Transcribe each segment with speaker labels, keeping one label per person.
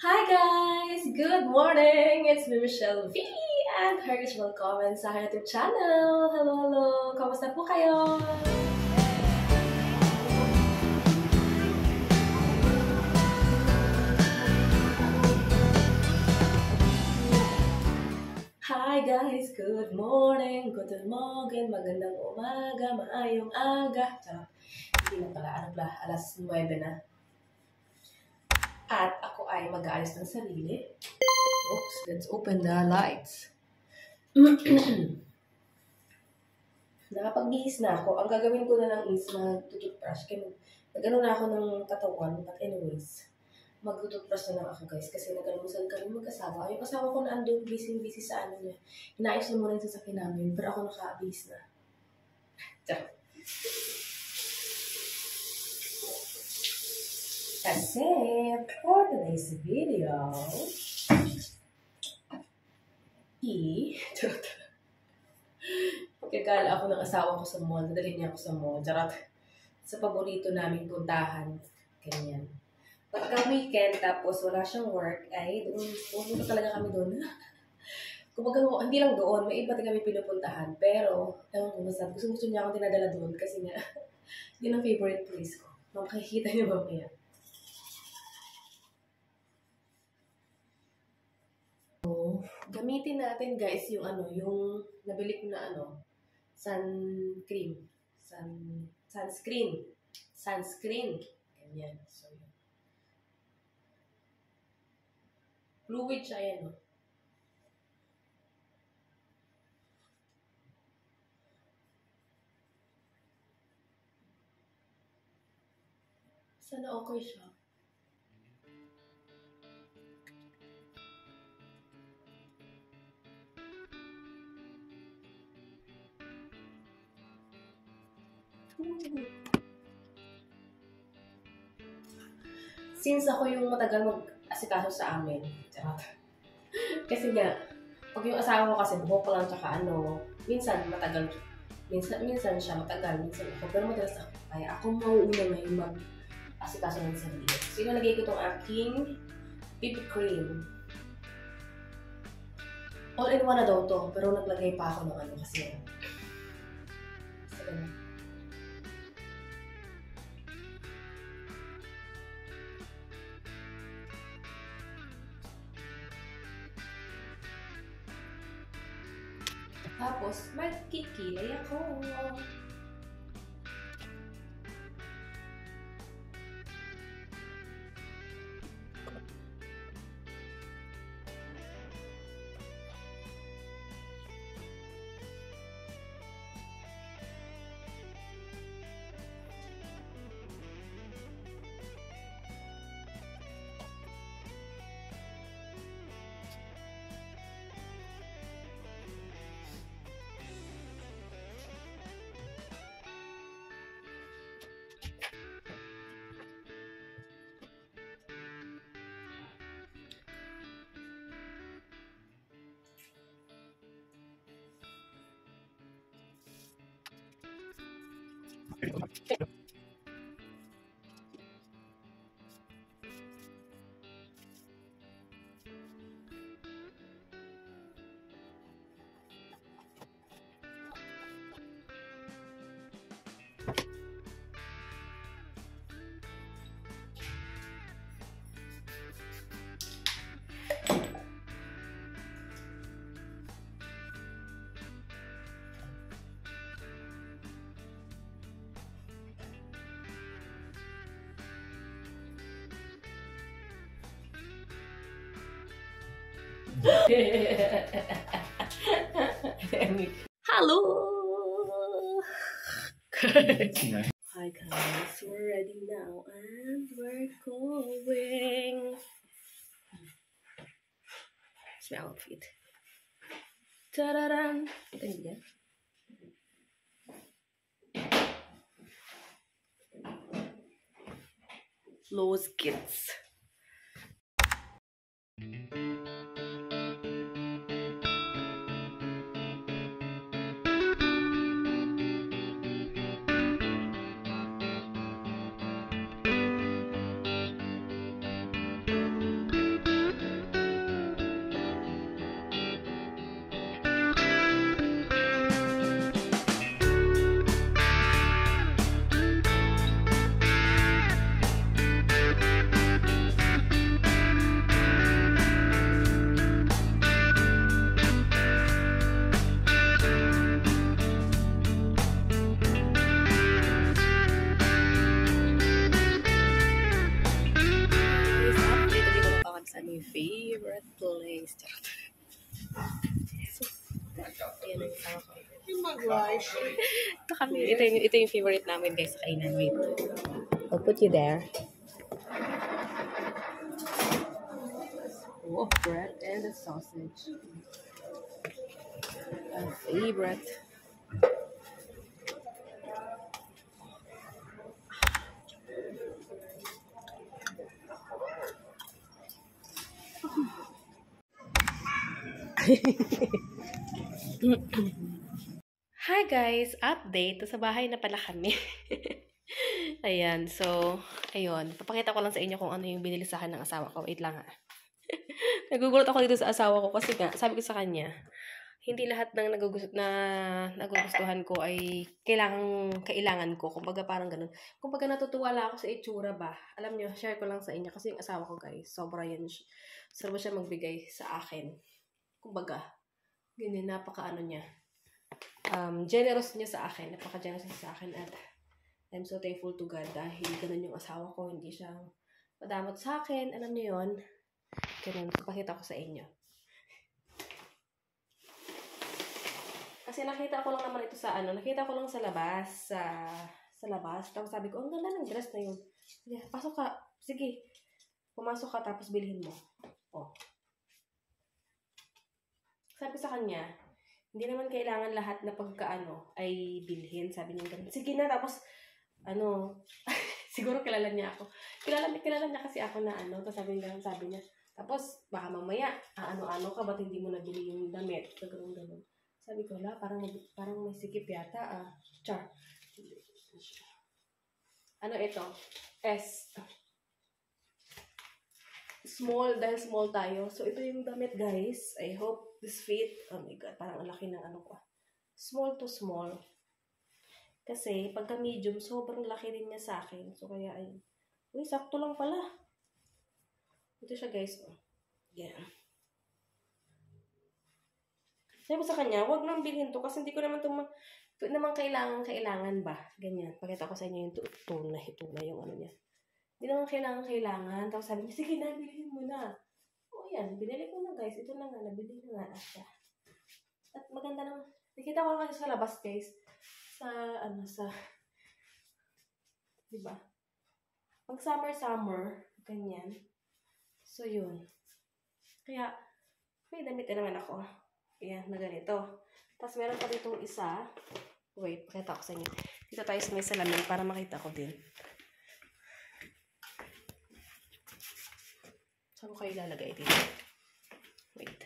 Speaker 1: Hi guys! Good morning! It's me, Michelle V. And heartily welcome sa aking YouTube channel. Hello, hello! Kamusta po kayo? Hi guys! Good morning! Good morning! Magandang umaga! Maayong aga! Charot! Hindi na pala. Ano pala? Alas 9 na. At ako ay mag-aayos ng sarili. Oops! Let's open the lights. Nakapag-bihis na ako. Ang gagawin ko na lang is mag-toothbrush. Nag-ano na ako ng katawan. But anyways, mag-toothbrush na lang ako guys. Kasi nag-almusal kami mag-asawa. Yung asawa ko na andun, busy sa ano niya. Inaayos na muna yung sasakyan namin. Pero ako nakabihis na. Tiyan. Kasi, for today's video, Pagkagala ako ng asawa ko sa mall, nadalhin niya ako sa mall, charot. Sa paborito naming puntahan, ganyan. Pagka weekend, tapos wala siyang work, ay pumunta talaga kami doon. Kumbaga, hindi lang doon, may iba din kami pinupuntahan. Pero, ewan ko masarap, gusto niya akong dinadala doon kasi nga, yun ang favorite place ko. Makikita niyo mamaya. Gamitin natin guys yung yung nabili ko na sunscreen. Ganyan. So, yun. Fluid siya yan, Sana okay siya. Since ako yung matagal mag-asikaso sa amin, kasi nga, pag yung asawa ko kasi buhok ko lang tsaka minsan matagal, minsan siya matagal, minsan ako, pero madalas ako. Kaya ako mauuna ngayon mag-asikaso ng sarili. So, inalagay ko itong aking BB cream. All-in-one na daw to, pero naglagay pa ako ng kasi ganun. Tapos, magkikilay ako. Hello! Hi guys, we're ready now and we're going. It's my outfit. Ta-da-dan! Ito niya. Los Kids. My favorite place. So, yan ang kasama ko. Ito kami. Ito yung favorite namin guys sa kainan. Wait. I'll put you there. Oh, bread and the sausage. My favorite. Hi guys! Update! Sa bahay na pala kami. Ayan. So, ayun. Papakita ko lang sa inyo kung ano yung binili sa akin ng asawa ko. Wait lang ha. Nagugulat ako dito sa asawa ko kasi nga, sabi ko sa kanya, hindi lahat ng nagugustuhan ko ay kailangan ko. Kumbaga parang ganun. Kumbaga natutuwa lang ako sa itsura ba. Alam nyo, share ko lang sa inyo kasi yung asawa ko guys, sobra yan. Sobra siya magbigay sa akin. Kumbaga, ganyan, napaka-ano niya. Generous niya sa akin. Napaka-generous niya sa akin at I'm so thankful to God dahil ganun yung asawa ko. Hindi siya madamot sa akin. Alam niyo yun? Ganun. Pakita ko sa inyo. Kasi nakita ko lang naman ito sa nakita ko lang sa labas. Sa labas. Tapos sabi ko, ang ganda ng dress na yun. Pasok ka. Sige. Pumasok ka tapos bilhin mo. Oh. Sabi sa kanya, hindi naman kailangan lahat na ay bilhin. Sabi niya ganun. Sige na, tapos, siguro kilala niya ako. Kilala niya kasi ako na tapos sabi niya, tapos, baka mamaya, ano ka, ba't hindi mo nabili yung damit? Ganun. Sabi ko, parang may sikip yata, char. Ito? S. Small, dahil small tayo. So, ito yung damit, guys. I hope this fit. Oh my God, parang ang laki ng ko. Small to small. Kasi, pagka medium, sobrang laki din niya sa akin. So, kaya, uy, sakto lang pala. Ito siya, guys. Yeah. Sabi ko sa kanya, huwag nang bilhin to kasi hindi ko naman kailangan ba. Ganyan. Pakita ko sa inyo yung tunay yung niya. Hindi naman kailangan. Tapos sabi niya, sige na, bilhin mo na. O yan, binili ko na guys. Ito na nga, nabili na nga siya. At maganda naman. Nakita ko kasi sa labas guys. Diba? Pag summer, ganyan. So yun. Kaya, may damit na naman ako. Ayan, na ganito. Tapos meron pa ditong isa. Wait, pakita ko sa inyo. Dito tayo sa may salamin para makita ko din. Saan ko kayo lalagay dito? Wait.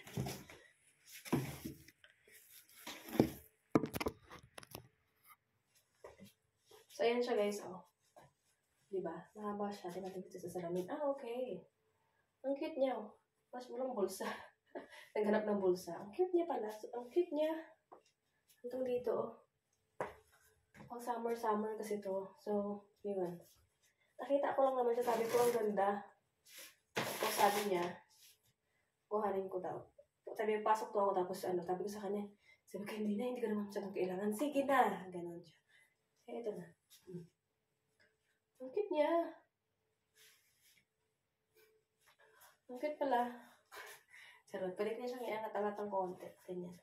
Speaker 1: So, ayan siya guys, Diba? Mahaba siya. Tingnan dito sa salamin. Okay. Ang cute niya, Mas walang bulsa. Naghanap ng bulsa. Ang cute niya pala. Ang cute niya. Hanggang dito, Pang summer kasi to. So, yun. Nakita ko lang naman siya. Sabi ko, ang ganda. Tapos sabi niya, kuhanin ko daw. Sabi, pasok to ako. Tapos sabi ko sa kanya, sabi ko, hindi ko naman siya kailangan. Sige na. Ganon siya. Kaya ito na. Ang cute niya. Ang cute pala. Sarap. Pwede niya siyang iangat-angat ng konti. Ganyan.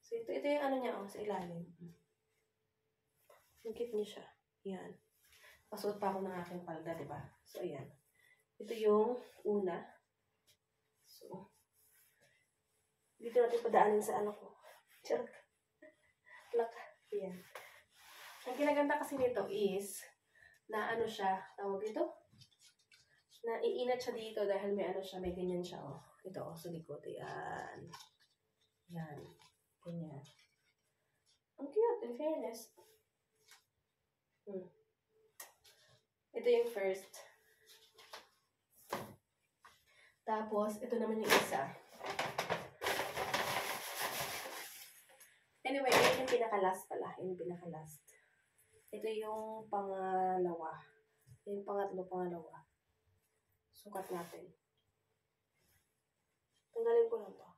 Speaker 1: So, ito yung niya, sa ilalim. Ang cute niya siya. Yan. Pasuot pa ako ng aking palda, diba? So, ayan. Ito yung una. So, dito natin padaanin sa ko. Charot. Laka. Ayan. Ang kinaganda kasi nito is, na siya, tawag ito? Na iinat siya dito dahil may siya, may ganyan siya, Ito, sa likod. Ayan. Yan. Ganyan. Ang cute, in fairness. Ito yung first. Tapos, ito naman yung isa. Anyway, ito yung pinaka-last pala. Ito yung pangalawa. Yung pangalawa. Sukat natin. Tanggalin ko lang to.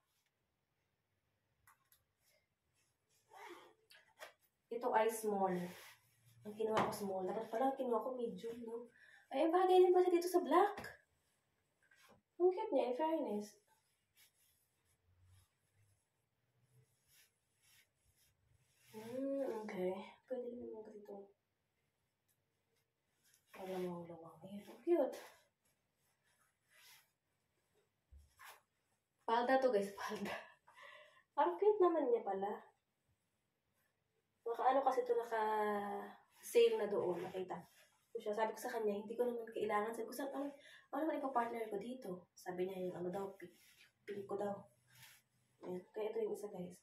Speaker 1: Ito ay small. Ang kinuha ko small. Dapat pala kinuha ko medium, no? Ay, bagay din ba siya dito sa black? Ang cute cute niya, in fairness. Okay. Pwede naman mo dito. Para mawalawang. Ayan, ang cute. Palda to guys, palda. Ang cute naman niya pala. Naka-ano kasi ito, naka-sale na doon, nakita. Siya, sabi ko sa kanya, hindi ko naman kailangan. Sabi ko, ano naman ipa-partner ko dito? Sabi niya yung ano daw, pink ko daw. Ayan. Kaya ito yung isa guys.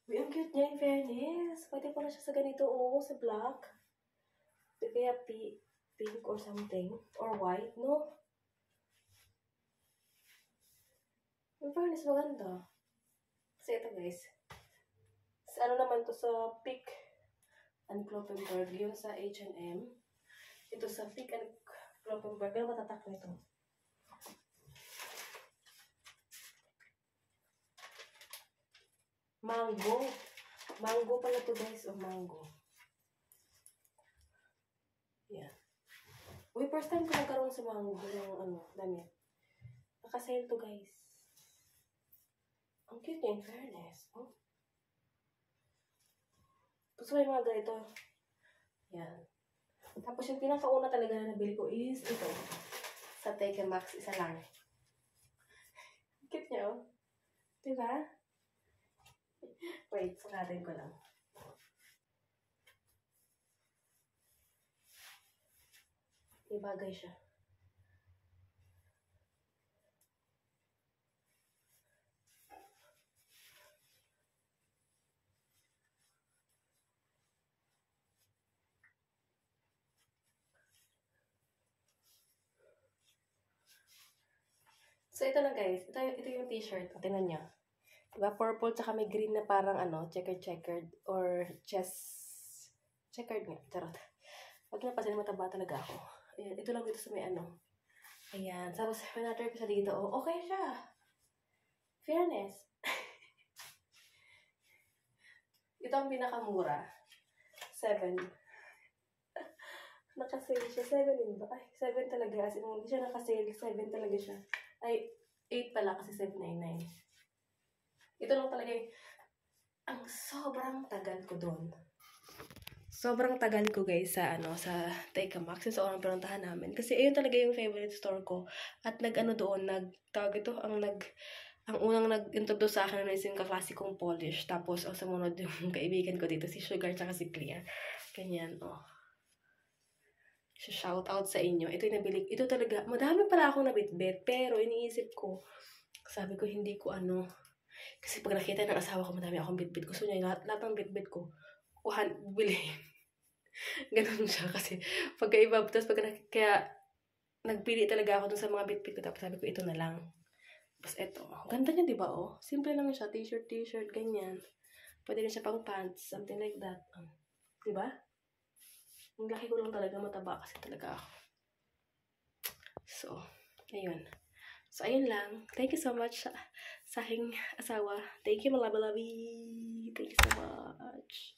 Speaker 1: Uy, ang cute niya in fairness. Pwede pala siya sa ganito, sa black. Kaya pink or something. Or white, no? In fairness, maganda. Kasi ito guys. Ano naman to sa Peak and Kloppenburg, yung sa H&M. Ito sa Peak and Kloppenburg. Ano matatak na ito? Mango. Mango pala to guys. Mango. Yeah. Uy, first time ko nagkaroon sa mango ng damit. Nakasale to guys. Ang cute niya in fairness. Gusto ko yung mga ganito. Yan. Tapos yung pinakauna talaga na nabili ko is ito. Sa Take Max, isa lang. Cute niya, oh. Diba? Wait, sukatin ko lang. May bagay siya. So, ito na guys. Ito yung t-shirt. Tingnan nyo. Diba? Purple tsaka may green na parang checkered or checkered nga. Charot. Pag napasin, mataba talaga ako. Ayan. Ito lang dito sa may Ayan. Tapos, pinatry ko siya dito. Okay siya. Fairness. Ito ang pinakamura. 7. Nakasale siya. 7 din ba? Ay, 7 talaga. As in, hindi siya nakasale. 7 talaga siya. Ay, 8 pala kasi 799. Ito lang talaga ang sobrang tagal ko doon. Sobrang tagal ko guys sa Take Max. Sa unang pinuntahan namin. Kasi ayun talaga yung favorite store ko. At doon, ang unang nag-introduce sa akin na yung kaklasikong polish. Tapos, ang sumunod yung kaibigan ko dito, si Sugar tsaka si Clear. Ganyan, shout out sa inyo. Ito yung nabili. Ito talaga, madami pala akong nabitbit. Pero iniisip ko, sabi ko hindi ko kasi pag nakita ng asawa ko, madami akong bitbit. Gusto niya lahat ng bitbit ko, bilhin. Ganun siya kasi pagkaiba. Tapos kaya nagpili talaga ako dun sa mga bitbit ko. Tapos sabi ko, ito na lang. Tapos ito. Ganda niya, diba? Simple lang siya. T-shirt, ganyan. Pwede rin siya pang pants. Something like that. Diba? Ang laki ko lang talaga, mataba kasi talaga ako. So, ayun. So, ayun lang. Thank you so much sa aking asawa. Thank you, my lovey. Thank you so much.